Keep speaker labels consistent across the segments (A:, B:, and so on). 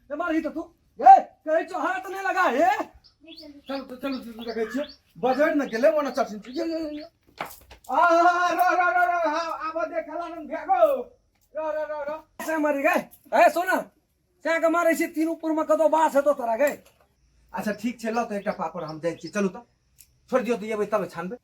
A: ए मारही तऽ तू ए कहै छौ हाथ नहि लगा हे।
B: चलू तऽ चलू चलू, देखै छियै बजर ने गेलै ओना चटिन। ये ये ये आ र र र र, हाँ, आब देखला न भ्यागो र र र र
A: से मरि गए। ए सुन, से के मारै छी तीनू पुर में कतौ बास हेतौ तोरा गए।
B: अच्छा ठीक छै, ल तऽ एकटा पापड़, हम जाइ छी। चलू तऽ छोड़ि दियौ तऽ एबै तब छानबै।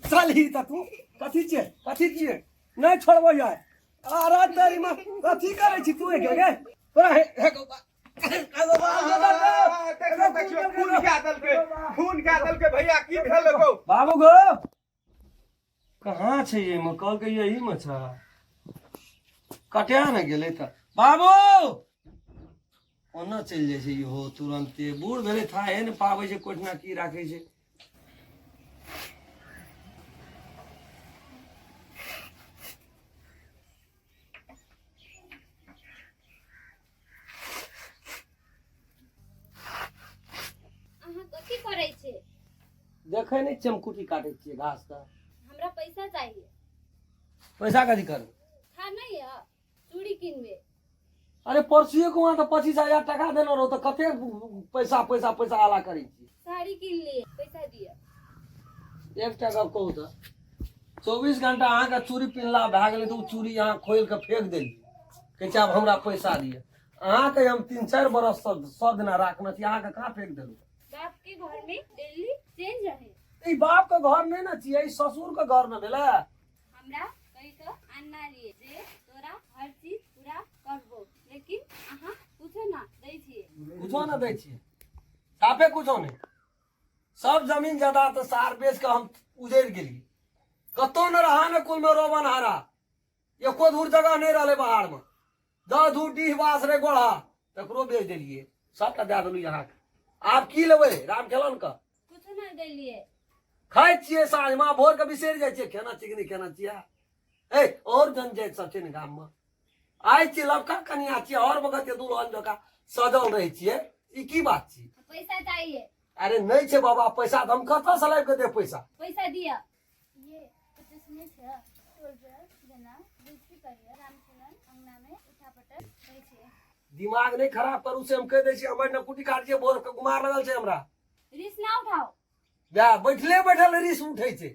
A: चल ही तऽ तू कथी छियै, कथी छियै? नहि छोड़बो यार। अरे तेरी माँ, कथी करै छी तू गे? गे तोरा हे हे गो बा, हे गो बा, गो बा, गो।
B: देखियौ देखियौ, खून खा देलकै, खून खा देलकै भैया। की भेल गौ
A: बाबू गो? कहाँ छै एहिमे? कहलकै यहीमे छै, कटिया ने गेलै तऽ बाबू ओना चलि जाइ छै इहो तुरन्ते। बूढ़ भेलै, थाहे ने पाबै छै कोठिना की राखै छै।
C: अहाँ कथी करै छी?
A: देखै नहि छियै, हम कुटी काटै छियै घास के।
C: हमरा पैसा चाहिए।
A: पैसा कथी करबै?
C: था नहीं है, चूड़ी किनबे।
A: अरे परसुए को वहाँ तऽ 25,000 टाका देने रहो, तऽ कते पैसा पैसा पैसा आला करै छी?
C: साड़ी किन लिए, पैसा दिअ।
A: एकटा गप कहू तऽ, 24 घंटा अहाँके चूड़ी पिन्हला भए गेलै तऽ ओ चूड़ी अहाँ खोलि कऽ फेंक देलियै, कहै छै आब हमरा पैसा दिअ। अहाँके हम 3-4 बरस सब दिना राखने छी, अहाँके कहाँ फेंक देलहुँ?
C: बाप के घर में डेली चेंज रहे।
A: ई बाप के घर नहि ने छियै, ई ससुर के घर ने भेलै।
C: हमरा कहि कऽ आनना रहिए जे तोरा हर चीज पूरा करबो, लेकिन अहाँ कुछो ना दै छियै।
A: कुछो ना दै छियै, साफे कुछो नहि। सब जमीन जायदाद तऽ सार बेच कऽ हम उजड़ि गेलियै, कतौ ने रहा ने कुल में रोबन हारा, एको धूर जगह नहि रहलै बाहरमे। 10 धूर डीह बास रहे गोढ़ा, तकरो बेच देलियै, सबटा दए देलहुँ अहाँके। आब की लेबै राम खेलन के?
C: कुछो नहि देलियै।
A: खाइ छियै साँझमे, भोर के बिसरि जाइ छियै खेना छियै कि नहि खेना छियै। ए और जनजाति सब छै ने गाममे, आइ छियै लबका कनिया छियै, हर वक्त दुल्हन जकाँ सजल रहै छियै, ई की बात छी?
C: पैसा चाहिए।
A: अरे नहि छै बाबा पैसा, तऽ हम कतऽ से लाबि कऽ देब पैसा?
C: पैसा दिअ। ये कुछ सुनै छै टोल पर जेना बेइज्जती करैया रामचंद्र अंगना में उठा पटक होइ छै।
A: दिमाग नहि खराब करू से हम कहि दै छी। हमर ने कुटी काट छियै, भोर के गुमार लगल छै हमरा।
C: रिस ना उठाओ।
A: जा बैठले बैठल रिस उठै छै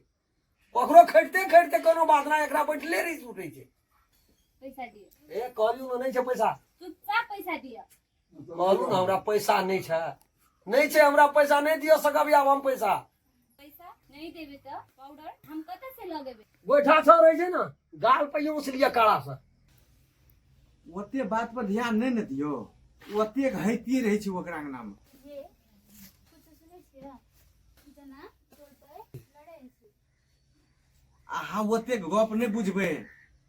A: ककरो, खटिते खटिते कोनो बात नहि, एकरा बैठले रिस उठै छै।
C: पैसा दिअ।
A: ए कहलियौ ने नहि छै पैसा।
C: चुपचाप पैसा दिअ।
A: कहलू ने हमरा पैसा नहि छै, नहि छै हमरा पैसा, नहि दिअ सकब आब हम पैसा।
C: पैसा नहीं देबे तऽ पाउडर हम कतऽ से लगेबे?
A: गोइठा छौ रहै छै ने गाल पर यूं लिअ कड़ा से।
B: ओते बात पर ध्यान नहि ने दियौ, ओतेक हैतिये रहै छै ओकरा अंगना मे।
C: ये कुछ सुनै छियै जेना टोल पर लड़ै छै।
B: अहाँ ओतेक गप नहि बुझबै,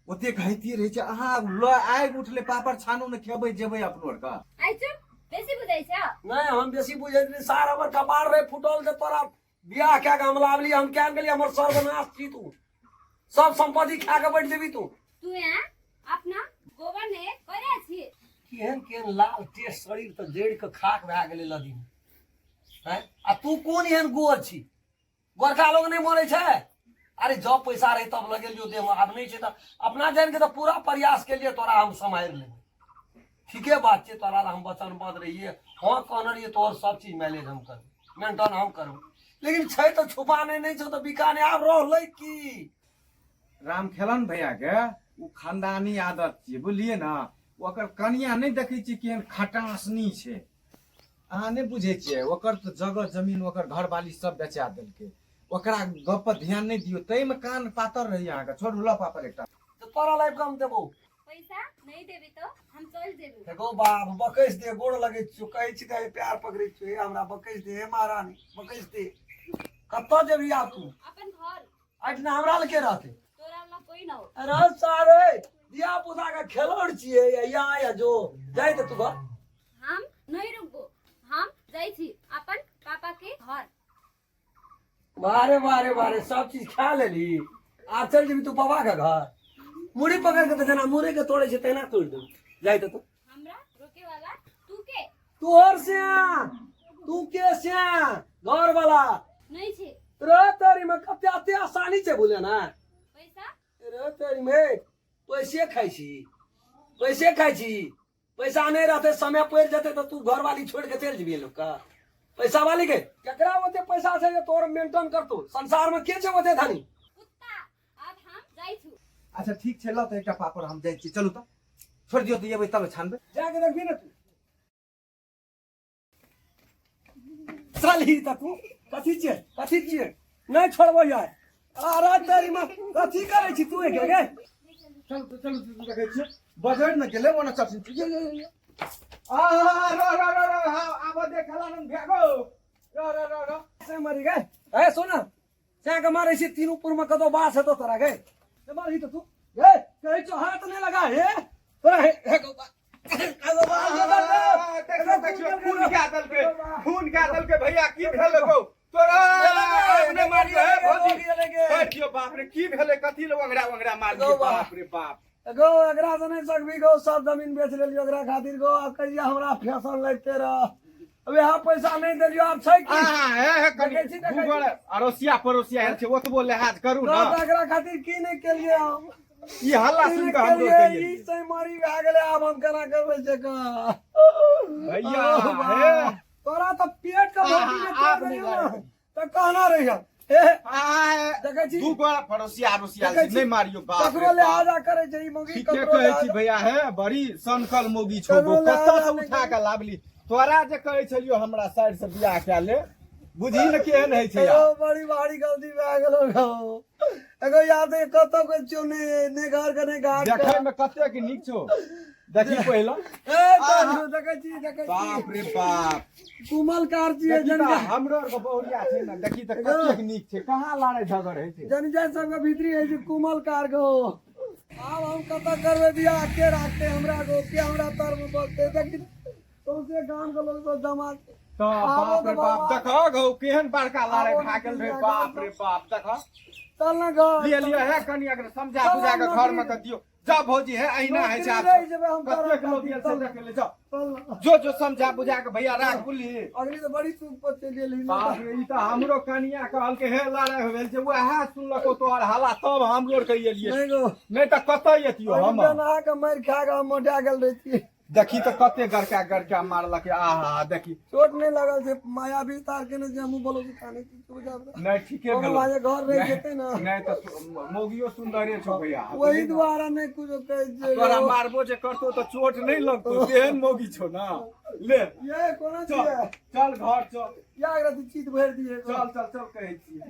B: ओतेक हैतिये रहै छै। अहाँ ल आगि उठलै, पापड़ छानू ने, खेबै जेबै अपनो आरके।
C: आइ चुप, बेसी बुझै छ?
A: नहि, हम बेसी बुझैत नहि। सार हमर कपार रहे फुटल जे तोरा बियाह कए के हम लाबली, हम क्या गेलियै, हमर सर्वनाश छी तू, सब संपत्ति खा के बैठ जेबी तू।
C: तू यहाँ अपना गोबर ने करे छी।
A: केहन केहन लाल टेस्ट शरीर तऽ जड़ि के खाक भए गेलै लदी में। हैं? आ तू कोन एहन गोर छी? गोरखा लोग नहि मरै छै। अरे जब पैसा रहे तब लगेलियो देह में, आब नहि छै तऽ अपना जान के तऽ पूरा प्रयास के लिए तोरा हम सम्हारि लेबै। ठीके बात छै, तोरा लए हम वचनबद्ध रहियै। हँ कहने रहियै तोहर सब चीज मैनेज हम करबै, मेंटेन हम करबै, लेकिन छै तऽ छुपा नहि, नहि छौ तऽ बिका नहि, आब रहलै की?
B: रामखेलन भैया के ओ खानदानी आदत छियै, बुझलियै ने? ओकर कनिया नहि देखै छियै केहन खटासनी छै? अहाँ नहि बुझै छियै, ओकर तऽ जगह जमीन ओकर घरवाली सब बेचा देलकै। ओकरा गप पर ध्यान नहि दियौ, ताहिमे कान पातर रहै अहाँके। छोड़ू, लऽ पापड़ एकटा।
A: तऽ तोरा लाइफ कम देबौ।
C: पैसा नहीं देबी तो हम चल जेबे।
A: देखो बाप, बकैस दे, गोड़ लगै छियौ, कहै छी तऽ प्यार पकड़ै छियौ, हे हमरा बकैस दे, हे महारानी बकैस दे। कतऽ जेबही आब तू?
C: अपन घर।
A: एहिठिना हमरा लग के रहतै?
C: तोरा वाला कोई ना हो।
A: अरे सारे धिया पुता के खेलौड़ छियै, या या जो जाय तऽ तू घर।
C: हम नहीं रुकबो, हम जाइ छी अपन पापा के घर।
A: बारे बारे बारे, सब चीज खा लेली, आब चल जेबी तू बाबा के घर? मुड़ी पकड़ के तऽ जेना मुड़ी के तोड़े छै तेना तोड़ देबौ, जाय तऽ तू।
C: हमरा रोके वाला तू के?
A: तोहर श्याम, तू के श्याम घर वाला
C: नहीं छे।
A: रे तेरी में कते अते आसानी छै बोले ना।
C: पैसा
A: रे तेरी में पैसे खाइ छी, पैसे खाइ छी, पैसा नहि रहतै, समय पड़ि जेतै तऽ तू घरवाली छोड़ि के चलि जेबही लोकके। पैसा वाली के केकरा ओते पैसा छै जे तोर मेंटेन करतौ? संसार में के छै ओते धनी?
C: कुत्ता, आब हम जाइ छु।
B: अच्छा ठीक छै, लऽ तऽ एकटा पापड़, हम जाइ छी। चलू तऽ, छोड़ि दियौ तऽ एबै तब छानबै।
A: जाके देखबी ने तू चल ही तऽ तू कथी छियै, कथी छियै? नहि छोड़बो यार। अरे तेरी माँ, कथी करै छी तू? एके गे
B: चलू तऽ, चलू तऽ, देखै छियै बजरि ने गेलै ओना चटनी। ये ये ये आ र र र र, हाँ, आब देख खेलानंद भैया गो, र र र र
A: से मरि गए। ए सुन, से के मारै छी तीनू पुर में कतौ बास हेतौ तोरा गे? से मारही तऽ तू गे, कहै छौ हाथ नहि लगा। हे तोरा हे हे गौ बा, गौ बा, गौ बा, गौ।
B: देखियौ देखियौ, खून कए देलकै, खून कए देलकै भैया। की भेलै गौ तोरा? अपने मारियो हे भौजी, छोड़ि दियौ। बाप रे, की भेलै? कथी ले ओंगरा ओंगरा मारलियै? बाप रे बाप।
A: गौ, एकरा से नहि सकबी गौ। सब जमीन बेच लेलियो एकरा खातिर गौ। आब कहिया हमरा फैशन लगते रह? अब यहाँ पैसा नहि देलियो, आब छै की?
B: आ हे हे, कनि
A: देखै छी, देखै छी।
B: दू गोरे अड़ोसिया पड़ोसिया आयल छै, ओतबो लिहाज करू
A: तो
B: ने।
A: तऽ एकरा खातिर की नहि केलियै हम?
B: ई हल्ला
A: की
B: सुनि
A: नहि
B: कऽ हमरो
A: केलियै?
B: कहियै
A: ई से मरी भए गेलै, आब हम केना करबै से कह
B: भैया।
A: ओ बा।
B: हे
A: तोरा तऽ पेट के
B: आहा,
A: भोटी के
B: आब
A: तोड़
B: नहि
A: देलियौ ने
B: लागै।
A: तऽ कहना रहिया हे।
B: आ
A: देखै छी,
B: दू गोरा पड़ोसिया अड़ोसिया
A: देखै छी।
B: नहि मारियो, बाप रे
A: ककरो
B: बाप।
A: लिहाजा करै छै ई मौगी।
B: ठीके
A: ककरो
B: कहै छी
A: लिहाजा-
B: भैया, हे बड़ी सनकल मौगी छौ गो।
A: ककरो
B: कतऽ से
A: लिहाजा
B: उठा कऽ लाबली? तोरा जे कहै छलियौ हमरा साइड से बियाह कए ले, बुझही ने केहन होइ छै
A: एगो
B: यार।
A: बड़ी भारी गलती भए गेलो गो। एगो याद है कतौ के छियौ, ने ने घर के ने घाट के।
B: देखै मे कतेक नीक छौ, देखी पहिला।
A: ए तो देखै छी, देखै छी।
B: बाप रे बाप,
A: कुमल कार छियै।
B: देखी तऽ
A: जन
B: हमरो आर के बहुरिया छै ने, देखी तऽ कतेक नीक छै, कहाँ लड़ाइ झगड़ होइ छै।
A: जनजाति सबके भीतरी होइ छै कुमल कार गो। आब हम कतऽ करबै बियाह? के राखतै हमरा गो? के हमरा तर मे बसतै? देखी सौंसे गाम के लोग सब जमा
B: तऽ बाप रे बाप, देखह गौ केहन बड़का लड़ाइ
A: आबो
B: भए गेल रे।
A: नौकरी
B: बाप रे बाप, देखह।
A: चल ने घर।
B: लिअ लिअ, हे कनि एकरा समझा
A: चल
B: बुझा कऽ
A: नौकरी
B: घर मे कऽ दियौ। जा भौजी, हे अहिना होइ छै।
A: नौकरी रहि जेबै हम तोरा
B: कतेक लोग गेल छै
A: चल।
B: देखै ले। जाओ
A: चल ने।
B: जो जो, समझा बुझा के भैया राख, बुझली?
A: अगली तऽ बड़ी चूक पर चलि गेली।
B: बाप रे, ई तऽ हमरो कनिया कहलकै हे लड़ाइ हो गेल छै, वएह सुनलको तोहर हाला तब हमरो आर के एलियै।
A: नहि गो।
B: नहि तऽ कतऽ एतियो हम?
A: अहाँके मारि खा कऽ हम मोटा गेल रहितियै।
B: देखी तऽ कते गड़का गड़का मारलक। आहा, देखी।
A: चोट नहि लागल छै, माया विस्तार केने छै। हमहूँ बोलो खाने की बुझाब।
B: नहि, ठीके
A: कोनो
B: भेलो।
A: बाजे घर रहि जेतै ने।
B: नहि तऽ मौगियो सुन्दरे छौ भैया।
A: ओहि दुआरे नहि कुछो कहै छियै।
B: तोरा मारबो जे करतौ तऽ चोट नहि लगतौ, तेहन मौगी छौ ने। ले।
A: ये कोना
B: चल
A: छियै?
B: चल, घर चल।
A: या एकरा तू चीत भरि दिए।
B: चल चल चल, कहै छियै।